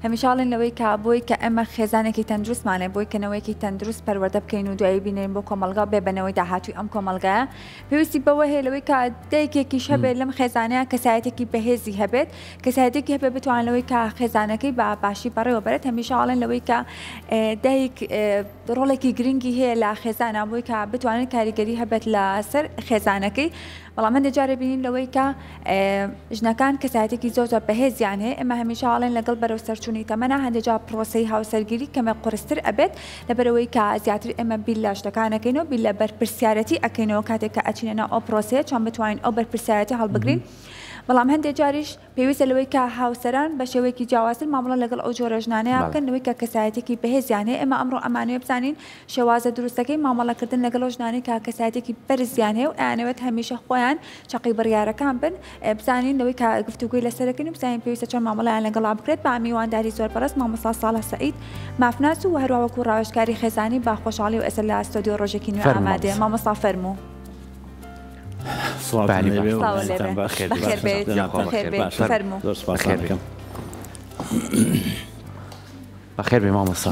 هەمیشە ئەڵێن لەوەی کە بۆی کە ئێمە خێزانێکی تەندروستمان هەیە، بۆی کە نەوەیەکی تەندروست پەروەردە بکەین و دوایی بینێرین بۆ کۆمەڵگا و بێ بە نەوەی داهاتووی ئەم کۆمەڵگایە، پێویستی بەوە هەیە لەوەی کە دایکێکیش هەبێت لەم خێزانەیە کەسایەتێکی بەهێزی هەبێت، کەسایەتێکی هەبێت بتوانێت لەوەی کە خێزانەکەی بە باشی بەڕێوە بەرێت. هەمیشە ئەڵێن لەوەی کە دایک ڕۆڵێکی گرنگی هەیە لە خێزانا بۆی کە بتوانێت کاریگەری هەبێت لەسەر خێزانەکەی. بەڵام هەندێک جار بینین لەوەی کە ژنەکان کەسایەتێکی زۆر زۆر بەهێزیان هەیە، ئێمە هەمیشە ئەڵێن لەگەڵ بەرەو سەرچوونی تەمەنا هەندێک جار پرۆسەی هاوسەرگیری کەمێک قورستر ئەبێت، لەبەرئەوەی کە زیاتر ئێمە بیر لە شتەکان ئەکەینەوە، بیر لە بەرپرسیارەتی ئەکەینەوە کاتێک کە ئەچینە ناو ئەو پرۆسەیە چۆن بتوانین ئەو بەرپرسیارەتی هەڵبگرین. بەڵام هەندێک جاریش پێویستە لەوەی کە هاوسەران بە شێوەیەکی جیاوازتر مامەڵە لەگەڵ ئەو جۆرە ژنانەیا بکەن لەوەی کە کەسایەتیەکی بەهێزیان هەیە، ئێمە ئەمڕۆ ئەمانەوێ بزانین شێوازە دروستەکەی مامەڵەکردن لەگەڵ ئەو ژنانەی کە کەسایەتیەکی بەرزیان هەیە و ئەیانەوێت هەمیشە خۆیان چەقی بڕیارەکان بن بزانین لەوەی کە گفتوگۆی لەسەر دەکەین و بزانین پێویستە چۆن مامەڵەیان لەگەڵا بکرێت بە میوانداری زۆر بەڕێز مامۆستا ساڵح سەعید مافناس و هەروا وەکو ڕاوێژکاری خێزانی بە خۆشحاڵی و ئێستا لە ستۆدیۆ ڕۆژێکی نوێ ئامادەیە مامۆستا فەرموو. بەخێر بێ مامۆستا.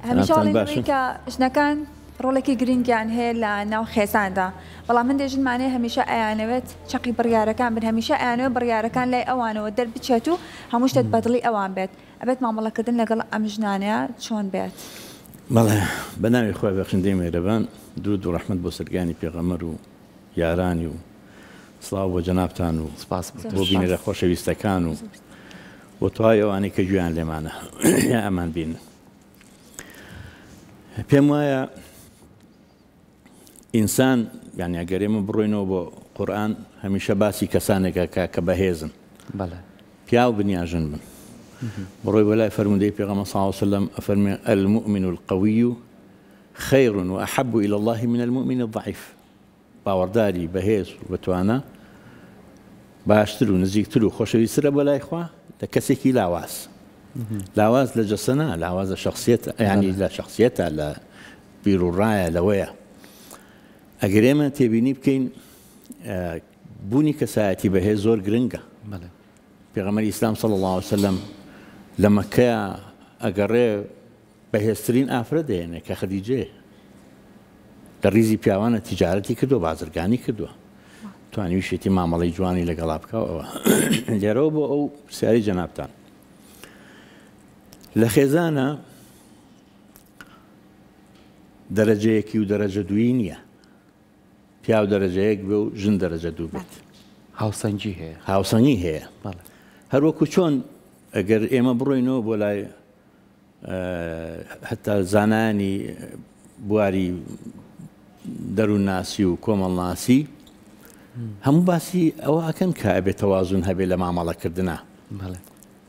هەمیشە ئەڵێن کە ژنەکان ڕۆڵێکی گرنگیان هەیە لە ناو خێزاندا، بەڵام هەندێک ژنمان هەیە هەمیشە ئەیانەوێت چەقی بڕیارەکان بن، هەمیشە ئەیانەوێت بڕیارەکان لای ئەوانەوە دەربچێت و هەموو شتێک بەدڵی ئەوان بێت. ئەبێت مامەڵەکردن لەگەڵ ئەم ژنانەیا چۆن بێت؟ بەڵێ بەناوی خوای بەخشندەی میهرەبان، درود و ڕەحمەت بۆ سەرگیانی پێغەمبەر و یارانی و سڵاو بۆ جەنابتان و سپاس بۆ بینەرە خۆشەویستەکان و بۆ تەواوی ئەوانەی کە گوێیان لێمانە یا ئەمان بینن. پێم وایە ئینسان یانی ئەگەر ئێمە بڕۆینەوە بۆ قورئان هەمیشە باسی کەسانێک ئەکا کە بەهێزن بەڵێ پیاو بن یا ژن بن بڕۆی بۆ لای فەرموودەی پێغەمبەر صلی الله علیه وسلم ئەفەرمێ المؤمن القوی خیر وأحب إلى الله من المؤمن الضعيف باوەڕداری بەهێز و بەتوانا باشتر و نزیکتر و خۆشەویسترە بۆ لای خوا لە کەسێکی لاواز لاواز لە جەسە نا لاواز لە شخصیت ینی لە شخصیتە لە بیروڕایە لەوەیە ئەگەر ئێمە تێبینی بکەین بوونی کەسایەتی بەهێز زۆر گرنگە. پێغەمبەری ئیسلام صلی اللە علیە وسلم لە مەککەیا ئەگەڕێ بەهێزترین ئافرەت دەهێنێ کە خەدیجەیە. لە ڕیزی پیاوانە تیجارەتی کردووە، بازرگانی کردووە، توانیویشێتی مامەڵەی جوانی لەگەڵا بکا و ئەوە. لێرەوە بۆ ئەو پرسیارەی جەنابتان لە خێزانە دەرەجە یەکی و دەرەجە دووی نییە. پیاو دەرەجە یەک بێ و ژن دەرەجە دوو بێت. هاوسەنگی هەیە. هاوسەنگی هەیە. هەروەکو چۆن ئەگەر ئێمە بڕۆینەوە بۆ لای هەتا زانایانی بواری دەروونناسی و کۆمەڵناسی هەموو باسی ئەوە ئەکەن کە ئەبێ تەوازن هەبێ لە مامەڵەکردنا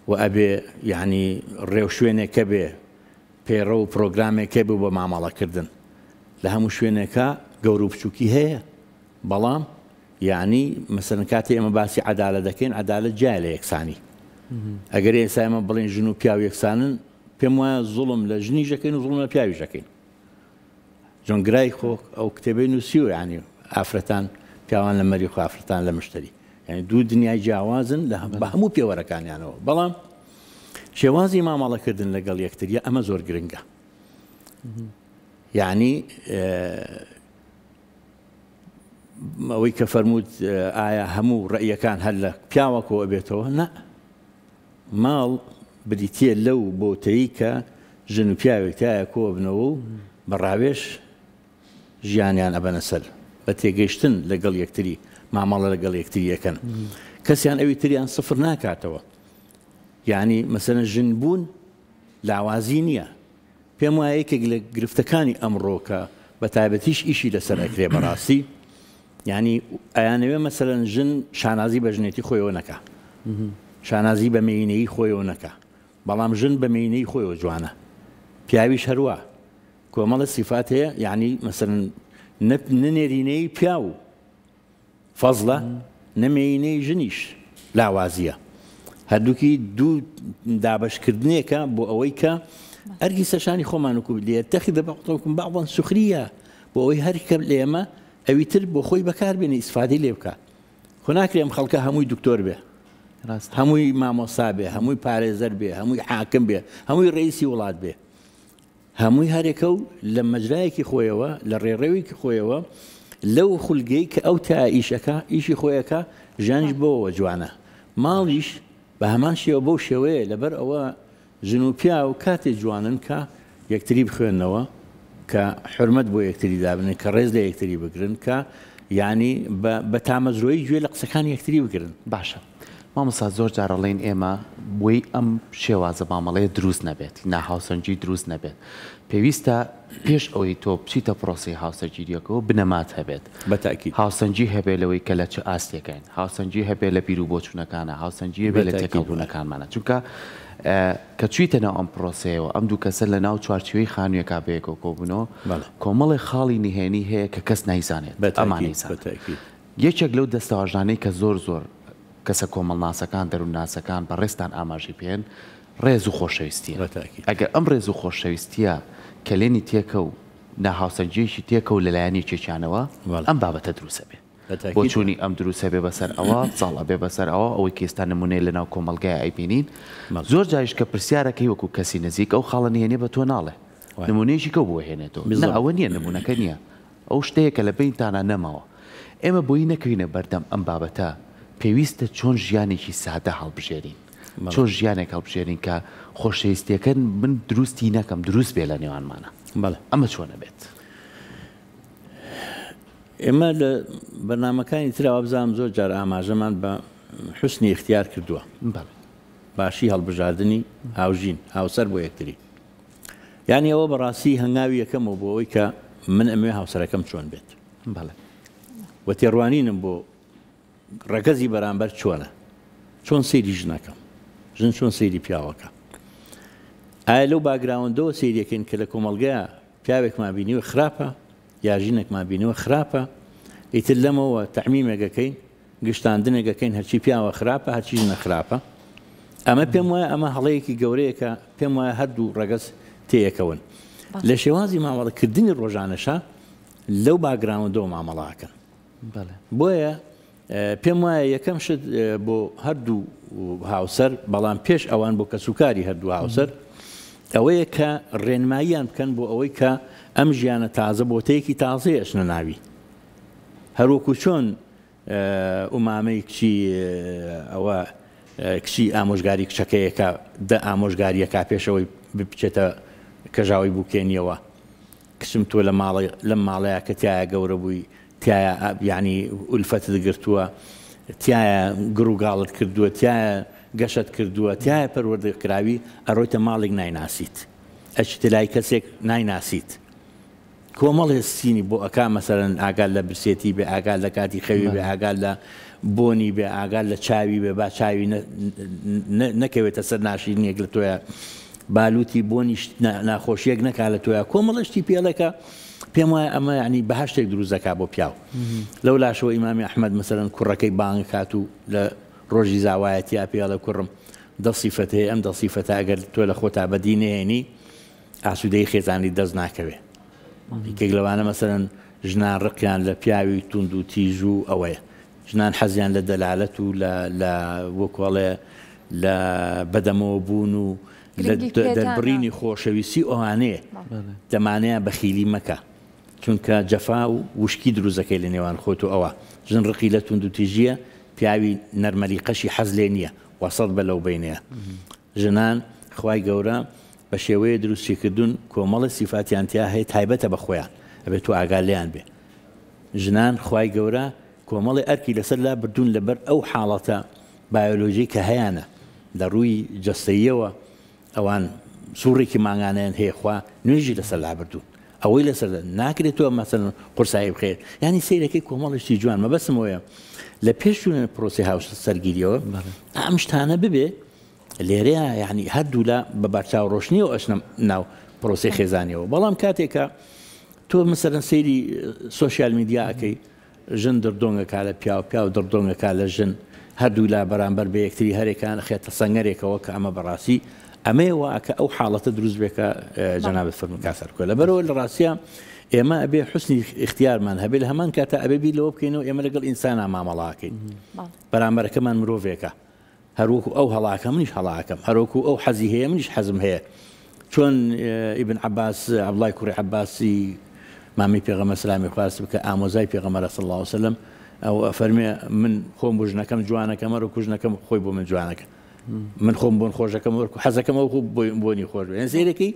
و ئەبێ یعنی ڕێوشوێنێک هەبێ پەیڕەو و پرۆگرامێک هەبێ بۆ مامەڵەکردن. لە هەموو شوێنێکا گەورە و بچووکی هەیە، بەڵام یانی مەسەلەن کاتێ ئێمە باسی عەدالەت دەکەین، عەدالەت جیایە لە یەکسانی. ئەگەر ئێستا ئێمە بڵێین ژن و پیاو یەکسانن، پێم وایە زوڵم لە ژنیش دەکەین و زوڵم لە پیاویش دەکەین. جۆن گرای خۆ ئەو کتێبەی نووسیوە یانی ئافرەتان پیاوان لە مەریخ و ئافرەتان لە مشتەری. یانی دوو دنیای جیاوازن لە بە هەموو پێوەرەکانیانەوە. بەڵام شێوازی مامەڵەکردن لەگەڵ یەکتریە ئەمە زۆر گرنگە. یعنی ئەوەی کە فەرمووت ئایا هەموو ڕەئیەکان هەر لە پیاوەکەوە ئەبێتەوە؟ نا، ماڵ بریتییە لەو بۆتەی کە ژن و پیاوێک تایە کۆبنەوە و بە ڕاوێژ ژیانیان ئەبەنە سەر، بە تێگەیشتن لەگەڵ یەکتری مامەڵە لەگەڵ یەکتری ئەکەن، کەسیان ئەوی تریان سفر ناکاتەوە. یعنی مەسەلەن ژن بوون لاوازی نییە. پێم وایە یەکێک لە گرفتەکانی ئەمڕۆ کە بە تایبەتیش ئیشی لەسەر ئەکرێ بەڕاستی یعنی ئەیانەوێ مەسەلەن ژن شانازی بە ژنێتی خۆیەوە نەکا، شانازی بە مێینەیی خۆیەوە نەکا، بەڵام ژن بە مێینەی خۆیەوە جوانە، پیاویش هەروا کۆمەڵە سیفات هەیە یعنی مەسەلەن نە نێرینەی پیاو فەزڵە نە مێینەی ژنیش لاوازییە. هەردووکی دوو دابەشکردنێکە بۆ ئەوەی کە ئەرکی سەرشانی خۆمان وکو ليتخذ بعضكم بعضا سخرية بۆ ئەوەی هەر کەم لە ئێمە ئەوی تر بۆ خۆی بەکار بێنێ ئیسفادەی لێ بکا. خۆ ناکرێ ئەم خەڵکە هەمووی دکتۆر بێ. هەمووی مامۆستا بێ، هەمووی پارێزەر بێ، هەمووی حاکم بێ، هەمووی ڕئیسی وڵات بێ. هەمووی هەرێکە و لە مەجرایەکی خۆیەوە، لە ڕێڕەوێکی خۆیەوە، لەو خولگەی کە ئەو تیا ئیش ئەکا، ئیشی خۆی ئەکا، ژیانیش بەوەوە جوانە. ماڵیش بە هەمان شێوە بەو شێوەیە، لەبەر ئەوە ژن و پیاو کاتێ جوانن کە یەکتری بخوێننەوە، کە حورمەت بۆ یەکتری دابنێن، کە ڕێز لە یەکتری بگرن، کە یانی بە بە تامەزرۆیی گوێ لە قسەکانی یەکتری بگرن. باشە مامۆستا زۆر جار ئەڵێین ئێمە بۆی ئەم شێوازە مامەڵەیە دروست نەبێت، ناهاوسەنگی دروست نەبێت، پێویستە پێش ئەوەی تۆ بچیتە پرۆسەی هاوسەرگیریەکەوە بنەمات هەبێت، بە تاکید. هاوسەنگی هەبێت لەوەی کە لە چ ئاستێکاین، هاوسەنگی هەبێت لە بیروبۆچوونەکانا، هاوسەنگی هەبێت لە تێکەڵبوونەکانمانا، چونکە کە چوویتە ناو ئەم پرۆسەیەوە ئەم دوو کەسە لە ناو چوارچێوەی خانوویەکا بەیەکەوە کۆبوونەوە، کۆمەڵێ خاڵی نهێنی هەیە کە کەس نایزانێت، ئەمان ئەیزانن. یەکێک لەو دەستەواژانەی کە زۆر زۆر کەسە کۆمەڵناسەکان، دەروونناسەکان، بەڕێزتان ئاماژەی پێن، ڕێز و خۆشەویستییە. ئەگەر ئەم ڕێز و خۆشەویستییە کەلێنی تێکەو، ناهاوسەنگییەکی تێکەو لەلایەن یەکێکیانەوە، ئەم بابەتە دروست ئەبێ. بۆچوونی ئەم دروست ئەبێ بەسەر ئەوە، زاڵ ئەبێ بەسەر ئەوە، ئەوەی کە ئێستا نموونەیە لەناو کۆمەڵگای ئەیبینین. زۆر جاریش کە پرسیارەکەی وەکوو کەسی نزیک، ئەو خاڵە نهێنییە بە تۆ ناڵێ. نموونەیەکی کەو بۆ ئەهێنێتەوە. نا ئەوە نییە، نموونەکە نییە. ئەو شتەیە کە لە بەینتانا نەماوە. ئێمە بۆی نەکەوینە بەردەم ئەم بابەتە، پێویستە چۆن ژیانێکی سادە هەڵبژێرین. چۆن ژیانێک هەڵبژێرین کە خۆشەویستییەکە من دروستی نەکەم، دروست بێ لە نێوانمانا. ئەمە چۆن ئەبێت؟ ئێمە لە بەرنامەکانی ترا وابزانم زۆر جار ئاماژەمان بە حوسنی ئیختیار کردووە. باشی هەڵبژاردنی هاوژین، هاوسەر بۆ یەکتری. یانی ئەوە بەڕاستی هەنگاوی یەکەمە بۆ ئەوەی کە من ئەمەوێ هاوسەرەکەم چۆن بێت. بەڵێ. و تێڕوانینم بۆ ڕەگەزی بەرامبەر چۆنە؟ چۆن سەیری ژنەکەم؟ ژن چۆن سەیری پیاوەکە؟ ئایا لەو باگراوەندەوە سەیرەکەین کە لە کۆمەڵگەیە پیاوێکمان بینیوە خراپە یا ژنێکمان بینیوە خراپە، ئیتر لەمەوە تەعمیمێک ئەکەین، گشتاندنێک ئەکەین هەرچی پیاوە خراپە هەرچی ژنە خراپە. ئەمە پێم وایە ئەمە هەڵەیەکی گەورەیە کە پێم وایە هەردوو ڕەگەز تێیەکەون. لە شێوازی مامەڵەکردنی ڕۆژانەشا لەو باگراوندەوە مامەڵە ئەکەن. بۆیە پێم وایە یەکەم شت بۆ هەردوو هاوسەر، بەڵام پێش ئەوان بۆ کەسوکاری هەردوو هاوسەر، ئەوەیە کە ڕێنماییان بکەن بۆ ئەوەی کە ئەم ژیانە تازە بۆتەیەکی تازەیە ئەچنە ناوی. هەروەکو چۆن ئومامەی کچی ئەوە کچی ئامۆژگاری کچەکەیەکە دە ئامۆژگاریەکە پێشەوەی بچێتە کەژاوی بووکێنیەوە کچم تۆ لە ماڵە لەم ماڵەیا کە تیایا گەورە بووی تیایا یانی ئولفەتت گرتووە تیایا گڕ و گاڵت کردووە تیایا گەشەت کردووە تیایا پەروەردە کراوی ئەڕۆیتە ماڵێک نایناسیت ئەچیتە لای کەسێک نایناسیت کۆمەڵێ سینی بۆ ئەکا مەسەلەن ئاگات لە برسێتی بێ ئاگات لە کاتی خەوی بێ ئاگات لە بۆنی بێ ئاگات لە چاوی بێ با چاوی نەکەوێتە سەر ناشیرینیەک لە تۆیا با لوتی بۆنی ناخۆشیەک نەکا لە تۆیا کۆمەڵە شتی پێڵێکە پێم وایە ئەمە ینی بەهشتێک دروست دەکا بۆ پیاو لەو لاشەوە ئیمامی ئەحمەد مەسەلەن کوڕەکەی بانگ کات و لە ڕۆژی زاوایەتیا پێڵێ کوڕم دە سیفەت هەیە ئەم دە سیفەتە ئەگەر تۆ لە خۆتا بەدی نەهێنی ئاسوودەیی خێزانیت دەست ناکەوێ. یەکێک لەوانە مەسەلەن ژنان ڕقیان لە پیاوی توند و تیژ و ئەوەیە. ژنان حەزیان لە دەلالەت و لە لە وەکو ئەڵێ لە بەدەمەوە بوون و لە گرنگی پێدانە. دەربڕینی خۆشەویستی و ئەوانەیە. دەمانەیان بەخیلی مەکە. چونکە جەفا و وشکی دروست دەکەی لە نێوان خۆت و ئەوە. ژن ڕقی لە توندوتیژییە، پیاوی نەرمەلیقەشی حەز لێ نییە. وەسەت بە لەو بەینەیە. ژنان خوای گەورە بە شێوەیە دروستی کردوون کۆمەڵێ سیفاتیان تیا هەیە تایبەتە بە خۆیان ئەبێت تۆ ئاگات لێیان بێ ژنان خوای گەورە کۆمەڵێ ئەرکی لەسەر لا بردوون لەبەر ئەو حاڵەتە بایۆلۆژی کە هەیانە لە ڕووی جەستەییەوە ئەوان سوڕێکی مانگانەیان هەیە خوا نوێژی لەسەر لا بردوون ئەوەی لەسەر ناکرێت تۆ مەسەلەن قورسایی بخەیت یانی سەیرەکەی کۆمەڵی شتی جوان مەبەستم ئەوەیە لە پێش چوونە پرۆسی هاوسەرگیریەوە ئەم شتانە ببێ لێرەیا یانی هەردوولا بە بەرچاو ڕۆشنیەوە ئەچنە ناو پرۆسەی خێزانیەوە بەڵام کاتێکە تۆ مەسەلەن سەیری سۆشیال میدیا ئەکەی ژن دڕدۆنگەکە لە پیاو پیاو دڕدۆنگەکە لە ژن هەردوولا بەرامبەر بە یەکتری هەرێکان خێتە سەنگەرێکەوە کە ئەمە بەڕاستی ئەمەیە وا کە ئەو حاڵەتە دروست بێ کە جەنابت فەرموو کاک سەرکۆ لەبەرەوە لە ڕاستیا ئێمە ئەبێ حوسنی ئیختیارمان هەبێ لە هەمان کاتا ئەبێ بیر لەوە بکەینەوە ئێمە لەگەڵ ئینسانا مامەڵاکەین بەرامبەرەکەمان مرۆڤێکە. هەروەکو ئەو هەڵاکە منیش هەڵاکەم، هەروەکو ئەو حەزی هەیە منیش حەزم هەیە. چۆن ئیبن عەباس، عەبدوڵای کوڕی عەباسی مامی پێغەمبەر سەلامی خوا لەسەر بکە، ئامۆزای پێغەمبەرە صلی اللە علیە وسلم، ئەو ئەفەرمێ من خۆم بۆ ژنەکەم جوانەکەم هەروەکو ژنەکەم خۆی بۆ من جوانەکە. من خۆم بۆن خۆشەکەم وەکو حەزەکەم ئەو بۆنی خۆش بێ. سەیرەکەی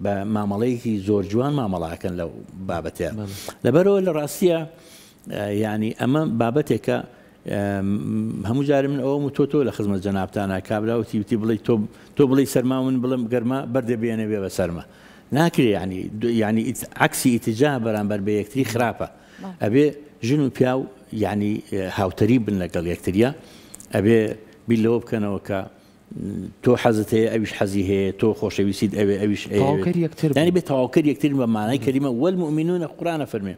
بە مامەڵەیەکی زۆر جوان مامەڵاکەن لەو بابەتەیە. لەبەرەوە لە ڕاستیە یعنی ئەمە بابەتێکە هەموو جارێ من ئەوەم و تۆ تۆ لە خزمەت جەنابتانا کابرا وتی وتی بڵێی تۆ تۆ بڵێی سەرما من بڵێم گەرما بەردێ بێنێ بێ بە سەرما ناکرێ یعنی یعنی عەکسی ئیتجاه بەرامبەر بە یەکتری خراپە ئەبێ ژن و پیاو یعنی هاوتەریب بن لەگەڵ یەکتریا ئەبێ بیر لەوە بکەنەوە کە تۆ حەزت هەیە ئەویش حەزی هەیە تۆ خۆشەویستیت ئەوێ ئەویش تەواوکەری یەکتر یعنی بێ تەواوکەری یەکتر بە مانای کەلیمە والمؤمنون قورئان فەرمێ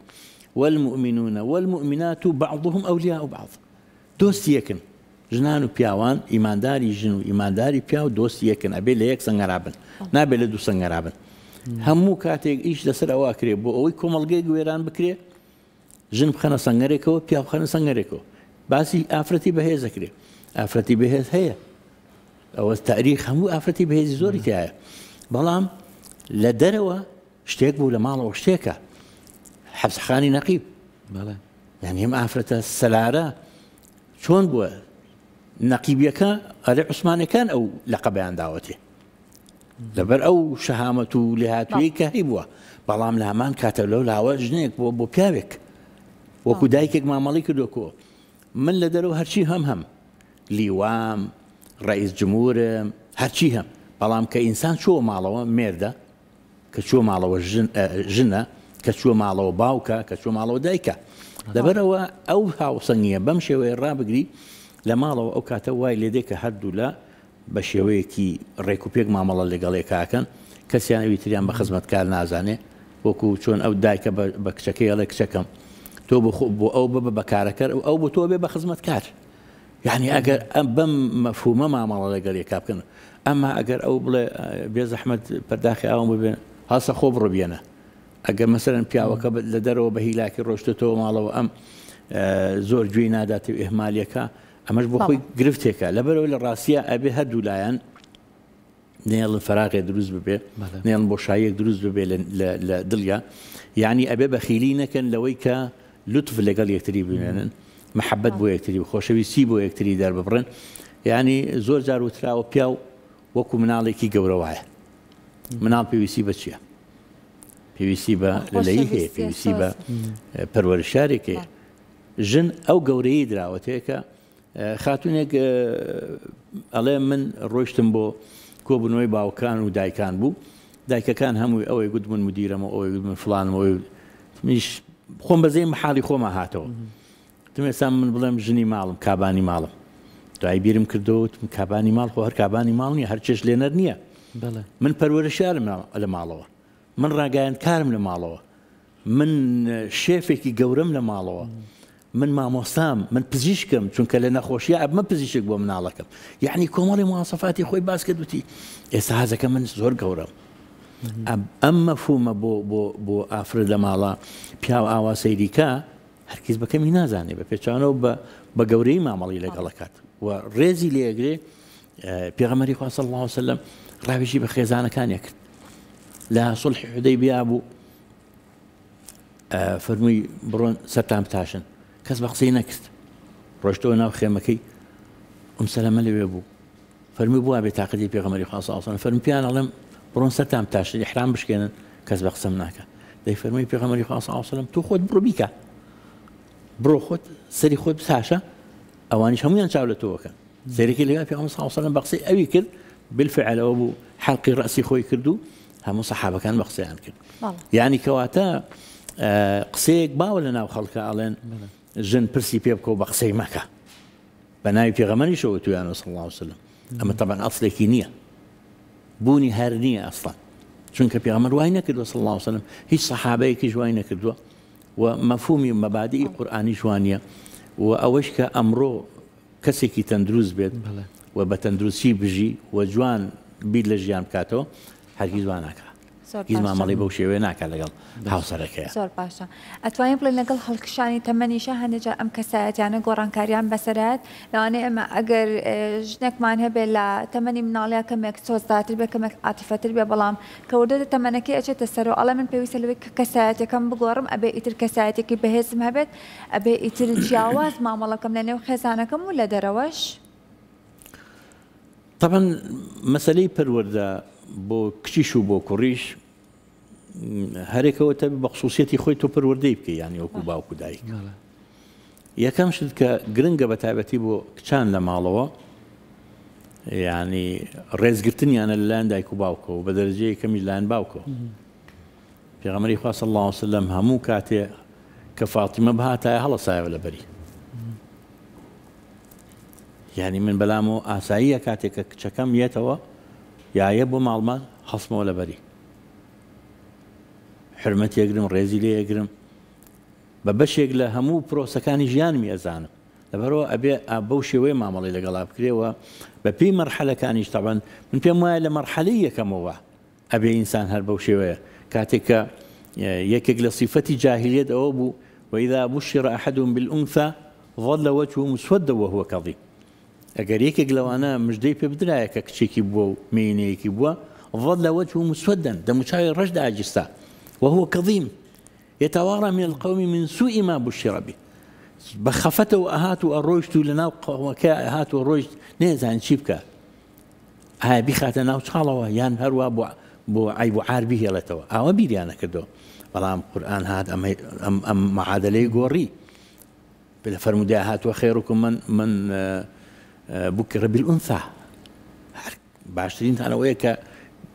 والمؤمنون والمؤمنات بعضهم أولياء بعض دۆستی یەکن ژنان و پیاوان ئیمانداری ژن و ئیمانداری پیاو دۆستی یەکن ئەبێ لە یەک سەنگەرا بن نابێ لە دوو سەنگەرا بن هەموو کاتێک ئیش لەسەر ئەوە کرێ بۆ ئەوەی کۆمەڵگەیەک وێران بکرێ ژن بخەنە سەنگەرێکەوە پیاو بخەنە سەنگەرێکەوە باسی ئافرەتی بەهێز دەکرێ ئافرەتی بەهێز هەیە ئەوە تاریخ هەموو ئافرەتی بەهێزی زۆری تایە بەڵام لە دەرەوە شتێک بوو لە ماڵەوە شتێکە حەبسخانی نەقیب یعنی ئەم ئافرەتە سەلارە چۆن بووە نەقیبیەکە ئەرێ عوسمانەکان ئەو لەقەبیان داوەتێ لەبەر ئەو شەهامەت و لێهاتوویەی کە هەیبووە، بەڵام لە هەمان کاتە لەو لاوە ژنێک بووە بۆ پیاوێک وەکو دایکێک مامەڵی کردووە کۆ من لە دەرەوە هەرچی هەم هەم لیوام ڕئیس جمهورم هەرچی هەم بەڵام کە ئینسان چووە ماڵەوە مێردە کە چووە ماڵەوە ژنە کە چووە ماڵەوە باوکە کە چووە ماڵەوە دایکە لەبەرەوە ئەو هاوسەنگیە بەم شێوەیە ڕابگری لە ماڵەوە ئەو کاتە وای لێدێ کە هەردوولا بە شێوەیەکی ڕێک و پێک مامەڵە لەگەڵ یەکاکەن، کەسیان ئەوی تریان بە خزمەتکار نازانێ، وەکو چۆن ئەو دایکە بە کچەکەی ئەڵێ کچەکەم تۆ بۆ بۆ ئەو ببە بە کارەکەر و ئەو بۆ تۆ بێ بە خزمەتکار. یعنی ئەگەر ئەم بەم مەفهومە مامەڵە لەگەڵ یەکا بکەن، ئەما ئەگەر ئەو بڵێ بێ زەحمەت پەرداخی ئاوم ببێن، هەڵسە خۆ بڕۆ بێنە. ئەگەر مەسەلەن پیاوەکە لە دەرەوە بە هیلاکی ڕۆشتێتەوە ماڵەوە ئەم زۆر گوێی ناداتێ و ئیهمالیەکە ئەمەش بۆ خۆی گرفتێکە لەبەرەوە لە ڕاستیە ئەبێ هەردوو لایەن نێڵن فراغێ دروست ببێ نێڵن بۆشاییەک دروست ببێ لە دڵیا یعنی ئەبێ بەخیلی نەکەن لەوەی کە لوتف لەگەڵ یەکتری بمێنن محەبەت بۆ یەکتری و خۆشەویستی بۆ یەکتری دەرببڕن یعنی زۆر جار وتراوە پیاو وەکو مناڵێکی گەورە وایە مناڵ پێویستی بە چییە؟ پێویستی بە لەلەی هەیە پێویستی بە پەروەرشارێک هەیە ژن ئەو گەورەیەی دراوەتێ کە خاتونێک ئەڵێ من ڕۆیشتم بۆ کۆبوونەوەی باوکان و دایکان بوو دایکەکان هەمووی ئەوەی گوت من مدیرەمە ئەوەی گوت من فلانم ئەوەی منیش خۆم بەزەی محاڵی خۆما هاتەوە تم ئێستا من بڵێم ژنی ماڵم کابانی ماڵم دوای بیرم کردەوە وتم کابانی ماڵ خۆ هەر کابانی ماڵ نییە هەر چێش لێنەر نییە من پەروەرشارم لە ماڵەوە من ڕاگەیاندکارم لە ماڵەوە من شێفێکی گەورەم لە ماڵەوە من مامۆستام من پزیشکم چونکە لە نەخۆشیە ئەبمە پزیشک بۆ مناڵەکەم یعنی کۆمەڵی مواسەفاتی خۆی باس کرد وتی ئێستا هەزەکە من زۆر گەورەم ئەم مەفهومە بۆ بۆ بۆ ئافرەت لە ماڵە پیاو ئاوا سەیریکە هەرگیز بە کەمی نازانێ بە پێچانەوە بە بە گەورەی مامەڵی لەگەڵەکات و ڕێزی لێگرێ پێغەمبەری خوا صلی الله علیه وسلم ڕاوێژی بە خێزانەکانی کرد لە صلحی حودەیبیا بوو فەرمووی بڕۆن سەرتان بتاشن کەس بە قسەی نەکرد ڕۆشتەوە ناو خێمەکەی ئوم سەلەمە لەوێ بوو فەرمی بووە بێ تاقەتی پێغەمبەری خوا صلی الله علیه و سلم فەرمی پێیان ئەڵێم بڕۆن سەرتان بتاشن ئیحرام بشکێنن کەس بە قسەم ناکە دەی فەرمی پێغەمبەری خوا صلی الله علیه و سلم تۆ خۆت بڕۆ بیکە بڕۆ خۆت سەری خۆت بتاشە ئەوانیش هەمویان چاو لە تۆوەکەن سەیرێکی لەوێ پێغەمبەر صلی الله علیه و سلم بە قسەی ئەوی کرد بالفعل ئەوە بوو حەلقی ڕەسی خۆی کرد و هەموو سەحابەکان بە قسەیان کرد یعنی کەواتە قسەیەک باوە لە ناو خەڵکە ئەڵێن ژن پرسی پێ بکە و بە قسەی مەکە بە ناوی پێغەمبەریشەوە تویانە صلی الله علیه وسلم ئەمە طبعا ئەسڵێکی نییە بوونی هەر نییە ئەسڵەن چونکە پێغەمبەر وای نەکردووە صلی الله علیه وسلم هیچ سەحابەیەکیش وای نەکردووە و مەفهومی مەبادئی قورئانیش وانە و ئەوەش کە ئەمڕۆ کەسێکی تەندروست بێت و بە تەندروستی بژی و جوان بیر لە ژیان بکاتەوە هەرگیز وا ناکا. زۆر هیچ باشە. مامەڵەی بەو شێوەیە ناکات لەگەڵ هاوسەرەکەیا. زۆر باشە ئەتوانین بڵێین لەگەڵ هەڵکشانی تەمەنیشا هەندێک جار ئەم کەسایەتیانە گۆڕانکاریان بەسەرایەت لەوانەیە ئێمە ئەگەر ژنێکمان هەبێت لە تەمەنی مناڵیا کەمێک سۆزدارتر بێت کەمێک عاتیفەتر بێ بەڵام کە وردە تەمەنەکەی ئەچێتە سەرەوە ئەڵێ من پێویستە لەوەی کە کەسایەتیەکەم بگۆڕم ئەبێ ئیتر کەسایەتێکی بەهێزم هەبێت ئەبێ ئیتر جیاواز مامەڵەکەم لە نێو خێزانەکەم و لە دەرەوەش. تەبعەن مەسەلەی پەروەردە بۆ کچیش و بۆ کوڕیش هەرێکەوە تەبی بە خصوصیەتی خۆی تۆ پەروەردەی بکەی یانی وەکو باوک و دایک. یەکەم شت کە گرنگە بە تایبەتی بۆ کچان لە ماڵەوە یعنی ڕێزگرتنیانە لەلایەن دایک و باوکەوە بە دەرەجەی یەکەمیش لایەن باوکەوە. پێغەمبەری خوا صلی اللە علیە وسلم هەموو کاتێ کە فاتیمە بهاتایە هەڵەسایەوە لەبەری. یعنی من بەلامەوە ئاساییە کاتێک کە کچەکەم یەتەوە یایە بۆ ماڵمان هەڵسمەوە لەبەری حرمەتی ئەگرم ڕێزی لێ ئەگرم بە بەشێک لە هەموو پرۆسەکانی ژیانمی ئەزانم لەبەرئەوە ئەبێ بەو شێوەیە مامەڵەی لەگەڵا بکرێ و بە پێی مەرحەلەکانیش تەبعەن من پێم وایە لە مەرحەلەی یەکەمەوە ئەبێ ئینسان هەر بەو شێوەیە کاتێک کە یەکێک لە سیفەتی جاهیلیەت ئەوە بوو وإذا بشر أحدهم بالأنثى ظل وجهه مسودا وهو كظيم ئەگەر یەکێک لەوانە مژدەی پێ بدرایە کە کچێکی بووە و مێینەیەکی بووە ظل وجهه مسودا دەموچاوی ڕەش داگیرسا وهو كظيم يتوارى من القوم من سوء ما بشر به بە خەفەتەوە ئەهات و ئەڕۆیشت و لەناو قەومەکە ئەهات و ڕۆیشت نەیەزانی چی بکە ئایا بیخاتە ناو چاڵەوە یان هەروا بۆ بۆ عەیب و عار بیهێڵێتەوە ئاوا بیریان نەکردەوە بەڵام قورئان هات ئەمەی ئەم ئەم معادلەی گۆڕی لە فەرموودەیا هاتووە خێرکم من من بکر بالانثى هەر باشترینتان ئەوەیە کە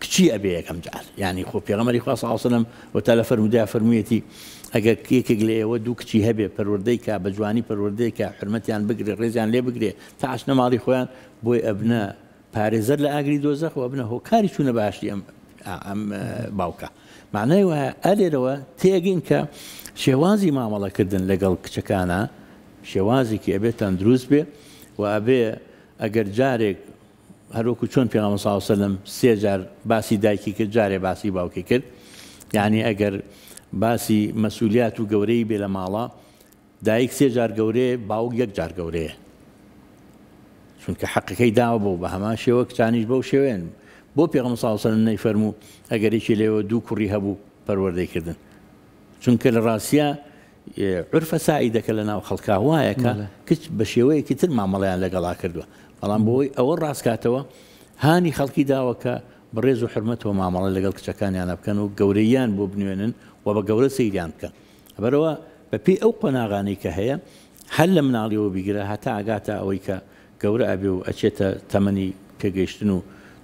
کچی ئەبێ یەکەم جار یعنی خۆ پێغەمبەری خوا صلی الله علیه وسلم وتا لە فەرموودەیا فەرموویەتی ئەگەر یەکێک لە ئێوە دوو کچی هەبێ پەروەردەی کا بە جوانی پەروەردەی کا حرمەتیان بگرێ ڕێزیان لێ بگرێ تا ئەچنە ماڵی خۆیان بۆی ئەبنە پارێزەر لە ئاگری دۆزەخ و ئەبنە هۆکاری چوونە بەهەشتی ئەم ئەم باوکە معنای وایە ئەلێرەوە تێگەین کە شێوازی مامەڵەکردن لەگەڵ کچەکانە شێوازێکی ئەبێت تەندروست بێ و ئەبێ ئەگەر جارێک هەروەکو چۆن پێغەمبەر صلی اللە علیە وسلم سێ جار باسی دایکی کرد جارێ باسی باوکی کرد یعنی ئەگەر باسی مەسولیات و گەورەی بێ لە ماڵە دایک سێ جار گەورەیە باوک یەک جار گەورەیە چونکە حەقەکەی داوە بۆ بە هەمان شێوە کچانیش بەو شێوەیەن بۆ پێغەمبەر صلی اللە علیە وسلم نەیفەرموو ئەگەر یەکێ لێوە دوو کوڕی هەبوو پەروەردەی کردن چونکە لە ڕاستیا عورفە سائیدەکە لە ناو خەڵکا وایە کە کچ بە شێوەیەکی تر مامەڵەیان لەگەڵا کردووە بەڵام بۆی ئەوە ڕاستکاتەوە هانی خەڵکی داوە کە بەڕێز و حرمەتەوە مامەڵە لەگەڵ کچەکانیانە بکەن و گەورەیان بۆ بنوێنن و بە گەورە سەیریان بکەن لەبەرئەوە بەپێی ئەو قۆناغانەی کە هەیە هەر لە مناڵیەوە بیگرە هەتا ئەگاتە ئەوەی کە گەورە ئەبێ و ئەچێتە تەمەنی پێگەیشتن و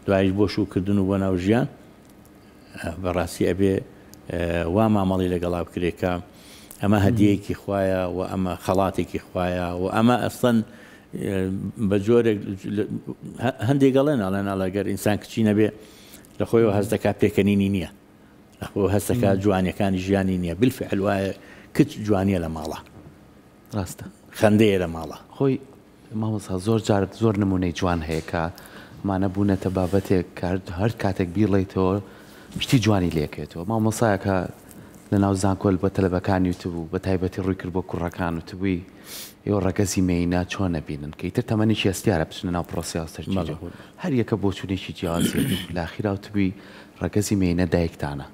دوایش بۆ شووکردن و بۆ ناو ژیان بەڕاستی ئەبێ وا مامەڵی لەگەڵا بکرێ کە ئەمە هەدیەیەکی خوایە و ئەمە خەڵاتێکی خوایە و ئەمە ئەسڵەن بە جۆرێک هەندێک گەڵێن ئەڵێن ئەڵێ گەر ئینسان کچی نەبێ لە خۆیەوە هەست دەکات پێکەنینی نییە لە خۆ هەست دەکات جوانیەکانی ژیانی نییە بالفعل وایە کچ جوانیە لە ماڵە ڕاستە خەندەیە لە ماڵە خۆی مامۆستا زۆر جار زۆر نمونەی جوان هەیە کە ئەمانە بوونەتە بابەتێک کە هەر کاتێک بیڵێیتەوە شتی جوانی لێکەوێتەوە مامۆسایەکە لەناو زانکۆل بە تەلەبەکانی وتبوو بە تایبەتی ڕووی کرد بۆ کوڕەکان وتبووی ئێوە ڕەگەزی مێینە چۆن ئەبینن کە ئیتر تەمەنێکی هەستیارە بچنە ناو پرۆسەی هاوسەرگیری هەر یەکە بۆچوونێکی جیاوازی هەبوو لە ئاخیرا وتبووی ڕەگەزی مێینە دایکتانە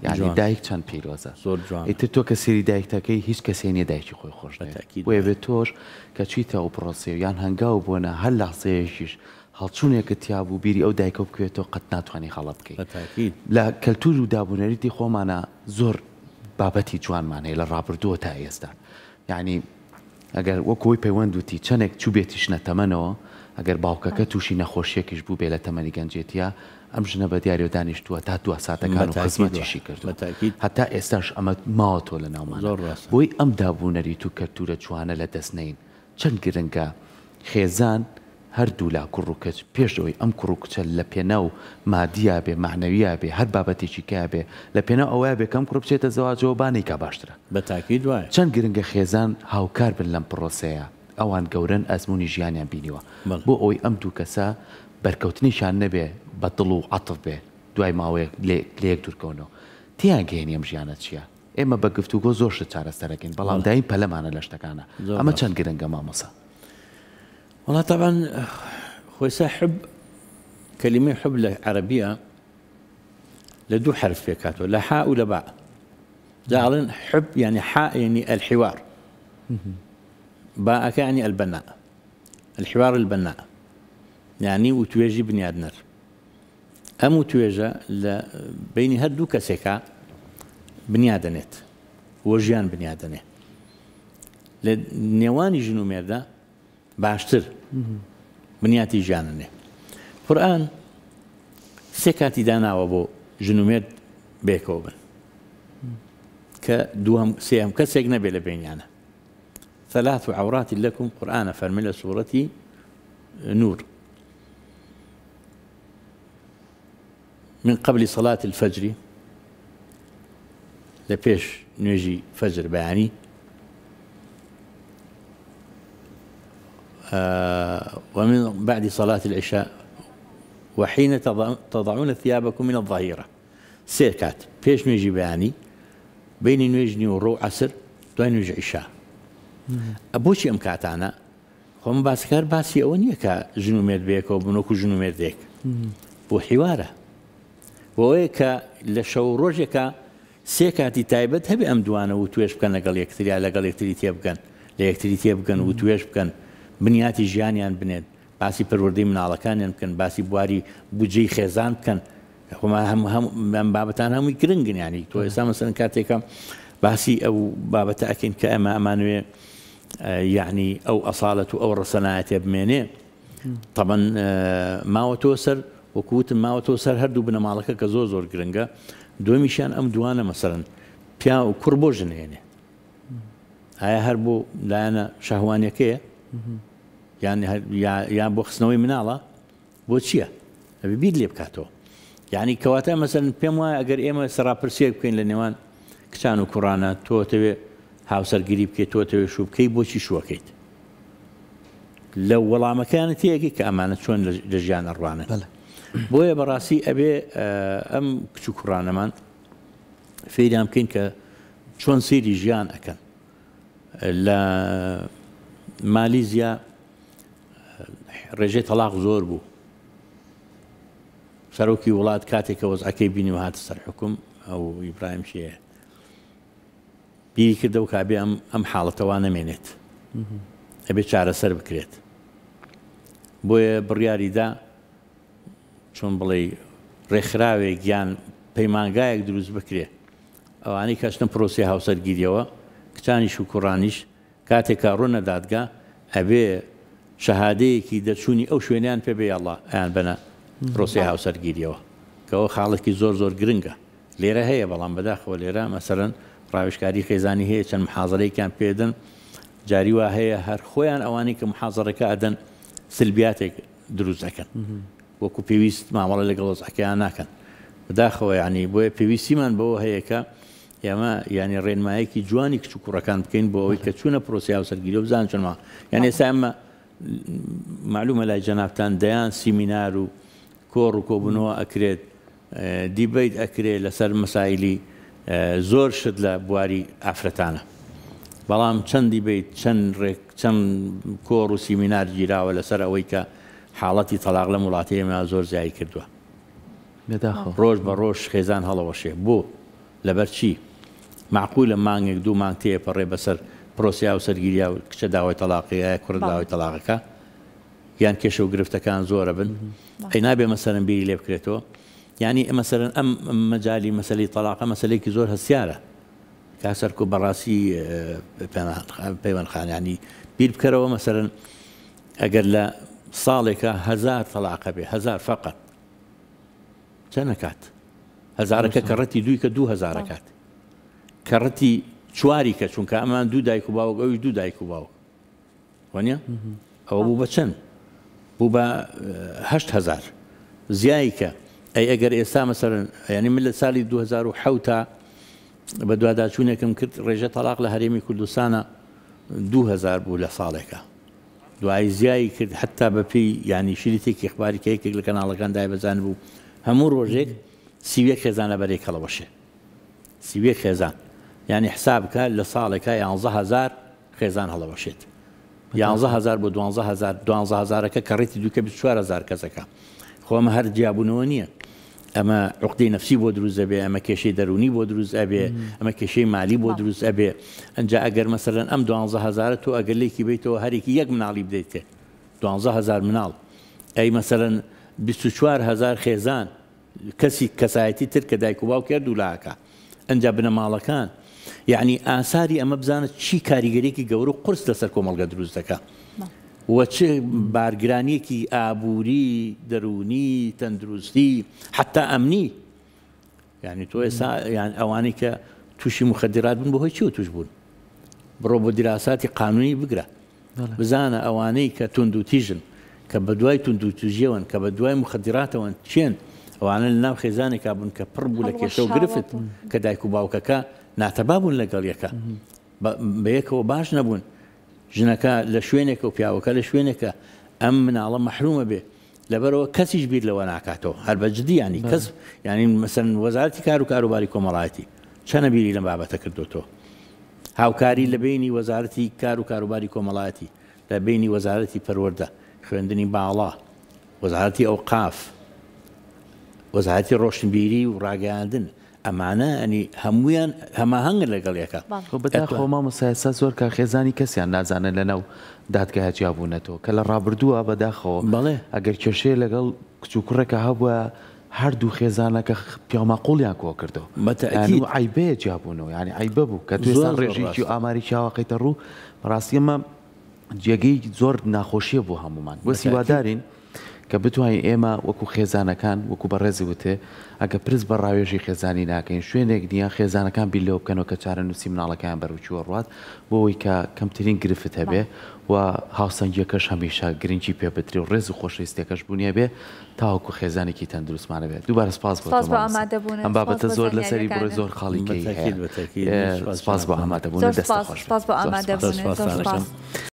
یانی دایک چەند پیرۆزە زۆر جوانە. ئیتر تۆ کە سەیری دایکتەکەی هیچ کەسێ نیە دایکی خۆی خۆش بە دەوێ تەئکید بۆیە وایە. بێ تۆش کە چویتە ئەو پرۆسەیەو یان هەنگاو بۆ نا هەر لەحزەیەکیش هەڵچونێکت تیا بوو بیری ئەو دایکەو بکەوێتەوە قەت ناتوانی غەڵەت بکەی بە تاکید. لە کەلتور و دابونەریتی خۆمانا زۆر بابەتی جوانمان هەیە لە ڕابردووە تا ئێستا یانی ئەگەر وەکو ئەوەی پەیوەند وتی چەنێک چوبێتیشنە تەمەنەوە ئەگەر باوکەکە توشی نەخۆشیەکیش بوبێ لە تەمەنی گەنجێتیا ئەم ژنە بە دیاریەوە دانیشتوە تا دوا ساتەکان و خزمەتیشی کردوە هەتا ئێستاش ئەمە ماوەتەوە لە ناومانا بۆی ئەم داب و نەریت و کەلتورە جوانە لە دەست نەین چەند گرنگە خێزان هەردوولا کوڕ و کچ پێش ئەوەی ئەم کوڕ و کچە لە پێناو مادیا بێ مەعنەویا بێ هەر بابەتێکی کەیا بێ لە پێناو ئەوەیا بێ کە ئەم کوڕە بچێتە زەواجەوە با نەیکا باشترە. بە تاکید وایە. چەند گرنگە خێزان هاوکار بن لەم پڕۆسەیە ئەوان گەورەن ئەزموونی ژیانیان بینیوە بەڵێ. بۆ ئەوەی ئەم دوو کەسە بەرکەوتنێکیان نەبێ بە دڵ و عەتف بێ. دوای ماوەیەک لە یەک دوورکەونەوە. تێیان گەیەنی ئەم ژیانە چییە؟ ئێمە بە گفتوگۆ زۆر شت چارەسەر ئەکەین، بەڵام دایم پەلەمانە لە شتەکانا. ئەمە چەند گرنگە مامۆستا؟ وەڵا تەبعەن خۆیسا حب کەلیمەی حب لە عەرەبیە لە دوو حەرف پێکهاتووە لە حا و لە با. جا ئەڵێن حب یعنی حا یعنی الحوار باءەکە یعنی البناء الحوار البناء یعنی وتوێژی بنیادنەر. ئەم وتوێژە لە بەینی هەر دوو کەسێکا بنیادەنێت و ژیان بنیادەنێ. لە نێوانی ژن و مێردە باشتر بنیاتی ژیانەنێ. قورئان سێ کاتی داناوە بۆ ژن و مێرد بێکەوە بن کە دووەم سێیەم کەسێک نەبێ لە بینیانە. ثلاث عورات لكم قورئانە فەرمی لە سوڕەتی نور. من قبل صلاة الفجر لە پێش نوێژی فەجر بەیانی ومن بعد صلاة العشاء وحين تضعون ثيابكم من الظهيرة سێ کات پێش نوێژی بەیانی بینی نوێژ نیوەڕۆ و عەسر دوای نوێژ عیشا بۆچی ئەم کاتانە خۆ من باسەکە هەر باسی ئەوە نییە کە ژن و مێرد بەیەکەوە بن وەکو ژن و مێردێک بۆ حیوارە بۆ ئەوەیە کە لە شەو و ڕۆژێکا سێ کاتی تایبەت هەبێ ئەم دوانە وتوێژ بکەن لەگەڵ یەکتریا لەگەڵ یەکتری تێبگەن لە یەکتری تێبگەن وتوێژ بکەن بنیاتی ژیانیان بنێن باسی پەروەردەی مناڵەکانیان بکەن باسی بواری بودجەی خێزان بکەن خۆما هەم هەم ئەم بابەتان هەمووی گرنگن ینی تۆ ئێستا مەسەلەن کاتێکە باسی ئەو بابەتە ئەکەین کە ئەمە ئەمانوێ یعنی ئەو ئەساڵەت و ئەو ڕەسەنایەتێ بمێنێ طبعا ماوەتەوە سەر وەکوتم ماوەتەوە سەر هەردوو بنەماڵەکە کە زۆر زۆر گرنگە دومیشیان ئەم دوانە مەسەرن پیا و کوڕ بۆ ژنێنێ ئایا هەر بۆ لایەنە شەهوانیەکەیە یان یان بۆ خستنەوەی مناڵە بۆ چییە؟ ئەبێ بیر لێ بکاتەوە. یعنی کەواتە مەسەن پێم وایە ئەگەر ئێمە سەراپرسیەک بکەین لە نێوان کچان و کوڕانە تۆ تەوێ هاوسەرگیری بکەیت تۆ تەوێ شوو بکەی بۆچی شووەکەیت لە وەڵامەکەیان تێگەی کە ئەمانە چۆن لە ژیان ئەڕوانن بۆیە بەڕاستی ئەبێ ئەم کچ و کوڕانەمان فێریان بکەین کە چۆن سەیری ژیان ئەکەن لە مالیزیا ڕێژەی تەڵاق زۆر بوو سەرۆکی وڵات کاتێک کە وەزعەکەی بینی و هاتە سەر حکوم ئەو ئیبراهیم شێ بیری کردەوە کابێ ئەم ئەم حاڵەتەوە نەمێنێت ئەبێ چارەسەر بکرێت بۆیە بڕیاری دا چۆن بڵێ ڕێکخراوێک یان پەیمانگایەک دروست بکرێ ئەوانەی کەچنە پرۆسی هاوسەرگیریەوە کچانیش و کوڕانیش کاتێک کە ئەڕۆنە دادگا ئەبێ شەهادەیەکی دەرچوونی ئەو شوێنەیان پێ بێ یاڵڵا ئەیانبەنە پرۆسەی هاوسەرگیریەوە کە ئەوە خاڵێکی زۆر زۆر گرنگە لێرە هەیە بەڵام بەداخەوە لێرە مەسەلەن ڕاوێژکاری خێزانی هەیە چەند محازەرەیەکیان پێدەن جاری وا هەیە هەر خۆیان ئەوانەی کە محازەرەکە ئەدەن سلبیاتێک دروست ئەکەن وەکو پێویست مامەڵە لەگەڵ وەزعەکەیان ناکەن بەداخەوە یعنی بۆیە پێویستیمان بەوە هەیە کە ئێمە یانی ڕێنمایەکی جوانی کچ و کوڕەکان بکەین بۆ ئەوەی کە چوونە پرۆسەی هاوسەرگیری و بزانن چۆن ما یانی ئێستا ئێمە معلومە لای جەنابتان دەیان سیمینار و کۆڕ و کۆبوونەوە ئەکرێت دیبەیت ئەکرێت لەسەر مەسایلی زۆر شت لە بواری ئافرەتانە بەڵام چەند دیبەیت چەند ڕێک چەند کۆڕ و سیمینار گیراوە لەسەر ئەوەی کە حاڵەتی تەلاق لەم وڵاتی ئێمە زۆر زیای کردووە ڕۆژ بە ڕۆژ خێزان هەڵەوەشێ بۆ لەبەر چی؟ مەعقولە مانگێک دوو مانگ تێپەڕێ بەسەر پرۆسەی هاوسەرگیریا و کچە داوای تەڵاقی یایە کوڕە داوای تەڵاقەکە یان کێشە و گرفتەکان زۆرە بن ئەی نابێ مەسەرەن بیری لێ بکرێتەوە یعنی مەسەرەن ئەم مەجالی مەسەلەی تەڵاقە مەسەلەیەکی زۆر هەستیارە کا سەرکۆ بەڕاستی پەیوەند خان ینی بیر بکەرەوە مەسەرەن ئەگەر لە ساڵێکە هەزار تەڵاقە بێ هەزار فقط چەند ئەکات؟ هەزارەکە کەڕەتی دووی کە دوو هەزارەکات کەڕەتی چواری کە چونکە ئەمان دوو دایک و باوک ئەویش دوو دایک و باوک وانە ئەوە بوو بە چەند بوو بە هەشت هەزار زیایی کە ئەی ئەگەر ئێستا مەسەرن ینی من لە ساڵی 2007 بە دواداچوونێکم کرد ڕێژە تەلاق لە هەرێمی کوردستانە 2000 بوو لە ساڵێکە دوایی زیای کرد حەتا بە پێی یانی شریتێکی ئیخباری کە یەکێک لە کەناڵەکان دایبەزاندبوو هەموو ڕۆژێک 31 خێزان لە بەرەی کەڵەوەشێ 31 خێزان یعنی حساب بکە لە ساڵێکا 11 هزار خێزان هەڵەوەشێت یانزە هەزار بۆ دوانزە هەزار دوانزە هەزارەکە کەڕیتی دووکە 24 هەزار کەسەکە خۆ ئەمە هەر جیابوونەوە نییە ئەمە عقدەی نفسی بۆ دروست دەبێ ئەمە کێشەی دەرونی بۆ دروست ئەبێ ئەمە کێشەی مالی بۆ دروست ئەبێ ئەجا ئەگەر مەسەلەن ئەم دوانزە هەزارە تۆ ئەگەر لێکی بیتەوە هەرێکی یەک مناڵی بدەیتێ دوانزە هەزار مناڵ ئەی مەسەلەن 24 هەزار خێزان کەسی کەسایەتی تر کە دایک و باوکی هەردوو لاکە ئەنجا بنەماڵەکان یەعنی ئاساری ئەمە بزانە چی کاریگەریەکی گەورە و قورس لەسەر کۆمەڵگە دروست دەکا و چ بارگرانیەکی ئابووری دەروونی تەندروستی حتا ئەمنی یعنی تۆ ئێستا یان ئەوانەی کە تووشی مخدرات بوون بەهۆی چیوە توش بوون بڕۆ بۆ دیراساتی قانونی بگرە بزانە ئەوانەی کە توندوتیژن، کە بەدوای توندوتیژیەوەن، کە بەدوای موخەدیراتەوەن کێن؟ ئەوانە لەناو خێزانێکا بوون کە پڕ بوو لە کێشە و گرفت، کە دایک و باوکەکە ناتەبا بوون لەگەڵ یەکا، بەیەکەوە باش نەبوون، ژنەکە لە شوێنێکە و پیاوەکە لە شوێنێکە، ئەم مناڵە مەحرومە بێ، لەبەرئەوە کەسیش بیر لەوە ناکاتەوە، هەر بە جدی یانی کەس یانی مەسەلەن وەزارەتی کار و کاروباری کۆمەڵایەتی چەنە بیری لەم بابەتە کردۆتەوە؟ هاوکاری لە بەینی وەزارەتی کار و کاروباری کۆمەڵایەتی، لە بەینی وەزارەتی پەروەردە، خوێندنی باڵا، وەزارەتی ئەوقاف، وەزارەتی ڕۆشنبیری و ڕاگەیاندن، ئەمانە یانی هەموویان هەماهەنگن لەگەڵ یەکا. خۆ بەداخەوە مامۆستا ئێستا زۆر کار خێزانی کەسیان نازانن لەناو دادگایە جیابوونەتەوە کە لە ڕابردووە بەداخەوە ئەگەر کێشەیە لەگەڵ کچ و کوڕێکا هەبوایە هەردوو خێزانەکە پیاوماقوڵیان کۆکردەوە بەتەئکید یانی عەیبەیە جیابوونەوە یانی عەیبە بوو کە تۆ زۆر ئێستا زۆر ڕێژەیەکی و ڕاستە. ئامارێکی ئاوا خەیتە ڕوو بەڕاستی ئەمە جێگەی زۆر ناخۆشیە بۆ هەموومان بەس بەتەئکید. هیوادارین کە بتوانین ئێمە وەکو خێزانەکان وەکو بەڕێزی وتێ ئەگە پرس بە ڕاوێژی خێزانی ناکەین شوێنێک نییە خێزانەکان بیر لەوە بکەنەوە کە چارەنووسی مناڵەکەیان بەرەو کوێ ڕوات بۆ ئەوەی کە کەمترین گرفت هەبێ و هاوسەنگیەکەش هەمیشە گرنگی پێ بدرێ و ڕێز و خۆشەویستیەکەش بوونی هەبێ تاوەکو خێزانێکی تەندروستمان هەبێت دووبارە سپاس بۆ سپاس تۆ بۆ مامۆستا ئامادەبوونت ئەم سپاس بابەتە بۆ زۆر لەسەری بڕۆی زانیاریەکانت زۆر خاڵی کەی بەتەکید هەیە بەتەکید سپاس سپاس بۆ جەنابتان. ئامادەبوونت زۆر دەستت سپاس خۆش بێت سپاس بۆ زۆر سپاس زۆر ئامادەبوونت زۆر سپاستان سپاس. ئەکەم.